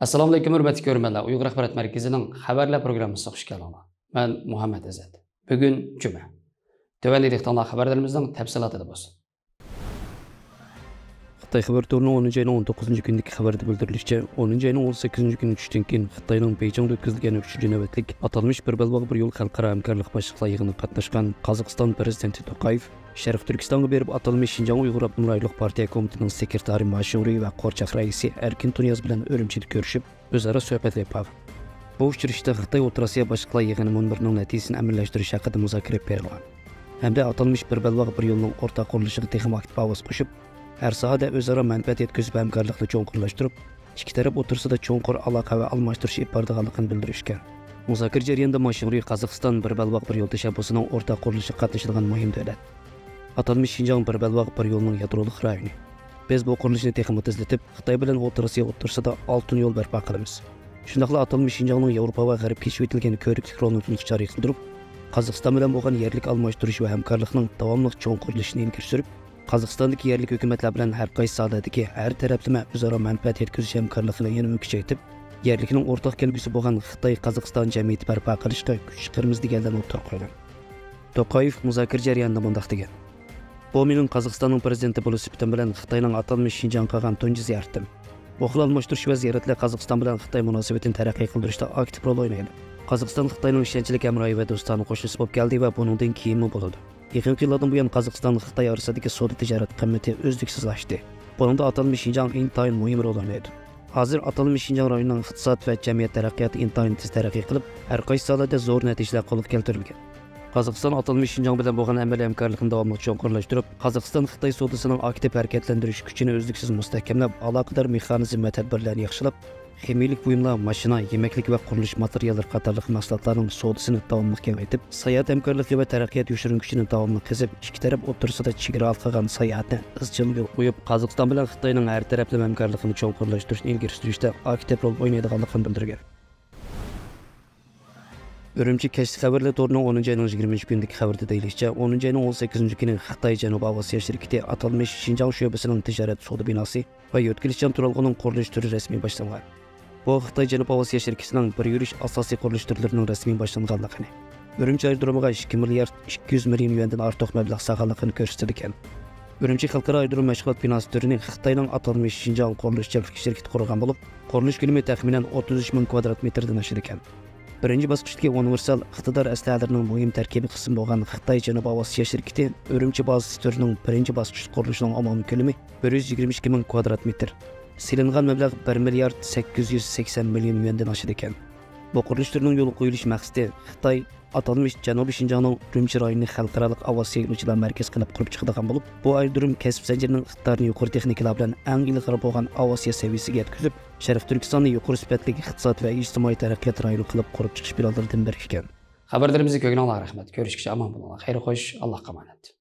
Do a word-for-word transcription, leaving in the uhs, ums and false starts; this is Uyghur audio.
ئەسسالامۇئەلەيكۇم، ھۆرمەتلىك كۆرۈرمەنلەر. ئۇيغۇر ئاخبارات مەركىزىنىڭ خەۋەرلەر پروگراممىسىغا خۇش كەلدىڭلار. مەن مۇھەممەد ئىززەت. بۈگۈن جۈمە. تۆۋەندە دىققىتىڭلار خەۋەرلىرىمىزنىڭ تەپسىلاتىدا بولسۇن. خىتاي خەۋەر تورىنىڭ ئونىنچى ئاينىڭ ئون توققۇزىنچى كۈنىدىكى خەۋىرىدە بىلدۈرۈلۈشىچە، ئونىنچى ئاينىڭ ئون سەككىزىنچى كۈنى چۈشتىن كېيىن خىتاينىڭ بېيجىڭدا ئۆتكۈزۈلگەن ئۈچىنچى نۆۋەتلىك ئاتالمىش بىر بەلباغ بىر يول خەلقئارا ھەمكارلىق باشلىقلار يىغىنىغا قاتناشقان قازاقىستان پىرېزىدېنتى توقايېف شەرقىي تۈركىستانغا بېرىپ، ئاتالمىش شىنجاڭ ئۇيغۇر ئاپتونوم رايونلۇق پارتىيە كومىتېتىنىڭ سېكرېتارى ما شىڭرۇي ۋە قورچاق رەئىسى ئەركىن تۇنىياز بىلەن ئۈرۈمچىدە كۆرۈشۈپ، ئۆزئارا سۆھبەت ئېلىپ بارغان. بۇ ئۇچرىشىشتا خىتاي ئوتتۇرا ئاسىيا باشلىقلار يىغىنى مۇنبىرىنىڭ نەتىجىسىنى ئەمەلىيلەشتۈرۈش ھەققىدە مۇزاكىرە ئېلىپ بېرىلغان ھەمدە ئاتالمىش بىر بەلباغ بىر يولنىڭ ئورتاق قۇرۇلۇشىغا تېخىمۇ ئاكتىپ ئاۋاز قوشۇپ، ھەر ساھەدە ئۆزئارا مەنپەئەت يەتكۈزۈپ ھەمكارلىقنى چوڭقۇرلاشتۇرۇپ، ئىككى تەرەپ ئوتتۇرىسىدا چوڭقۇر ئالاقە ۋە ئالماشتۇرۇش ئېلىپ بارىدىغانلىقىنى بىلدۈرۈشكەن. مۇزاكىرە جەريانىدا ما شىڭرۇي قازاقىستان بىر بەلباغ بىر يول تەشەببۇسىنىڭ ئورتاق قۇرۇلۇشىغا قاتنىشىدىغان مۇھىم دۆلەت. ئاتالمىش شىنجاڭ بىر بەلباغ بىر يولنىڭ يادرولۇق رايونى. بىز بۇ قۇرۇلۇشنى تېخىمۇ تېزلىتىپ، خىتاي بىلەن ئوتتۇرا ئاسىيا ئوتتۇرىسىدا ئالتۇن يول بەرپا قىلىمىز. شۇنداقلا ئاتالمىش شىنجاڭنىڭ ياۋروپا ۋە غەربكە چېچىۋېتىلگەن كۆۋرۈكلۈك رولىنى تولۇقچە ئايىغلىندۇرۇپ، قازاقىستان بىلەن بولغان يەرلىك ئالماشتۇرۇش ۋە ھەمكارلىقنىڭ داۋاملىق چوڭقۇرلىشىشىنى ئىلگىرى سۈرۈپ، قازاقىستاندىكى يەرلىك ھۆكۈمەتلەر بىلەن ھەر قايسى ساھەلەردىكى ھەر تەرەپلىمە ئۆزئارا مەنپەئەت يەتكۈزۈش ھەمكارلىقىنى يەنىمۇ كۈچەيتىپ، يەرلىكنىڭ ئورتاق كەلگۈسى بولغان خىتاي-قازاقىستان جەمئىيىتى بەرپا قىلىشقا كۈچ چىقىرىمىز دېگەنلەرنى ئوتتۇرىغا قويغان. توقايېف مۇزاكىرە جەريانىدا مۇنداق دېگەن: بۇ مېنىڭ قازاقىستاننىڭ پىرېزىدېنتى بولۇش سۈپىتىم بىلەن خىتاينىڭ ئاتالمىش شىنجاڭغا قىلغان تۇنجى زىيارىتىم. بۇ خىل ئالماشتۇرۇش ۋە زىيارەتلەر قازاقىستان بىلەن خىتاي مۇناسىۋىتىنى تەرەققىي قىلدۇرۇشتا ئاكتىپ رول ئوينايدۇ. قازاقىستان خىتاينىڭ ئىشەنچلىك ھەمراھى ۋە دوستانە قوشنىسى بولۇپ كەلدى ۋە بۇنىڭدىن كېيىنمۇ بولىدۇ. يېقىنقى يىللاردىن بۇيان قازاقىستان خىتاي ئارىسىدىكى سودا تىجارەت قىممىتى ئۈزلۈكسىز ئاشتى. بۇنىڭدا ئاتالمىش شىنجاڭ ئىنتايىن مۇھىم رول ئوينايدۇ. ھازىر ئاتالمىش شىنجاڭ رايونىنىڭ ئىقتىساد ۋە جەمئىيەت تەرەققىياتى ئىنتايىن تېز تەرەققىي قىلىپ، ھەر قايسى ساھەلەردە زور نەتىجىلەر قولغا كەلتۈرۈلگەن. قازاقىستان ئاتالمىش شىنجاڭ بىلەن بولغان ئەمەلىي ھەمكارلىقنى داۋاملىق چوڭقۇرلاشتۇرۇپ، قازاقىستان خىتاي سودىسىنىڭ ئاكتىپ ھەرىكەتلەندۈرۈش كۈچىنى ئۈزلۈكسىز مۇستەھكەملەپ، ئالاقىدار مېخانىزم ۋە تەدبىرلەرنى ياخشىلاپ، خىمىيىلىك بۇيۇملار، ماشىنا، يېمەكلىك ۋە قۇرۇلۇش ماتېرىياللىرى قاتارلىق مەھسۇلاتلارنىڭ سودىسىنى داۋاملىق كېڭەيتىپ، ساياھەت ھەمكارلىقى ۋە تەرەققىيات يوشۇرۇن كۈچىنى داۋاملىق قېزىپ، ئىككى تەرەپ ئوتتۇرىسىدا چېگرا ھالقىغان ساياھەتنى ئىزچىل يولغا قويۇپ، قازاقىستان بىلەن خىتاينىڭ ھەر تەرەپلىمە ھەمكارلىقىنى چوڭقۇرلاشتۇرۇشنى ئىلگىرى سۈرۈشتە ئاكتىپ رول ئوينايدىغانلىقىنى بىلدۈرگەن. ئۈرۈمچى كەچلىك خەۋەرلەر تورىنىڭ ئونىنچى ئاينىڭ يىگىرمىنچى كۈنىدىكى خەۋىرىدە دېيىلىشىچە، ئونىنچى ئاينىڭ ئون سەككىزىنچى كۈنى خىتاي جەنۇبىي ئاسىيا شىركىتى ئاتالمىش شىنجاڭ شۆبىسىنىڭ تىجارەت سودا بىناسى ۋە يۆتكىلىشچان تۇرالغۇنىڭ قۇرۇلۇش تۈرى رەسمىي باشلانغان. بۇ خىتاي جەنۇبىي ئاسىيا شىركىتىنىڭ بىر يۈرۈش ئاساسىي قۇرۇلۇش تۈرلىرىنىڭ رەسمىي باشلانغانلىقىنى، ئۈرۈمچى ئايرودرومىغا ئىككى مىليارد ئىككى يۈز مىليون يۈەندىن ئارتۇق مەبلەغ سالغانلىقىنى كۆرسىتىدىكەن. ئۈرۈمچى خەلقئارا ئايرودروم مەشغۇلات بىناسى تۈرىنى خىتاينىڭ ئاتالمىش شىنجاڭ قۇرۇلۇش جەڭلىك شىركىتى قۇرغان بولۇپ، قۇرۇلۇش كۆلىمى تەخمىنەن ئوتتۇز ئۈچ مىڭ كۋادرات مېتىردىن ئاشىدىكەن. بىرىنچى باسقۇچتىكى ئۇنىۋېرسال ئىقتىدار ئەسلىھەلىرىنىڭ مۇھىم تەركىبىي قىسمى بولغان خىتاي جەنۇبىي ئاسىيا شىركىتى ئۈرۈمچى بازىسى تۈرىنىڭ بىرىنچى باسقۇچ قۇرۇلۇشىنىڭ ئومۇمىي كۆلىمى بىر يۈز يىگىرمە ئىككى مىڭ كۋادرات مېتىر. سېلىنغان مەبلەغ بىر مىليارد سەككىز يۈز سەكسەن مىليون يۈەندىن ئاشىدىكەن. بۇ قۇرۇلۇش تۈرىنىڭ يولغا قويۇلۇش مەقسىتى خىتاي ئاتالمىش جەنۇبىي شىنجاڭنىڭ ئۈرۈمچى رايونىنى خەلقئارالىق ئاۋىئاتسىيە يولۇچىلار مەركىزى قىلىپ قۇرۇپ چىقىدىغان بولۇپ، بۇ ئايرودروم كەسىپ زەنجىرىنىڭ ئىقتىدارىنى يۇقىرى تېخنىكىلار بىلەن ئەڭ ئىلغار بولغان ئاۋىئاتسىيە سەۋىيەسىگە يەتكۈزۈپ، شەرقىي تۈركىستاننى يۇقىرى سۈپەتلىك ئىقتىساد ۋە ئىجتىمائىي تەرەققىيات رايونى قىلىپ قۇرۇپ چىقىش پىلانلىرىدىن بىرى ئىكەن. خەۋەرلىرىمىزنى كۆرگىنىڭلارغا رەھمەت. كۆرۈشكىچە ئامان بولۇڭلار. خەير خوش، ئاللاھقا ئامانەت.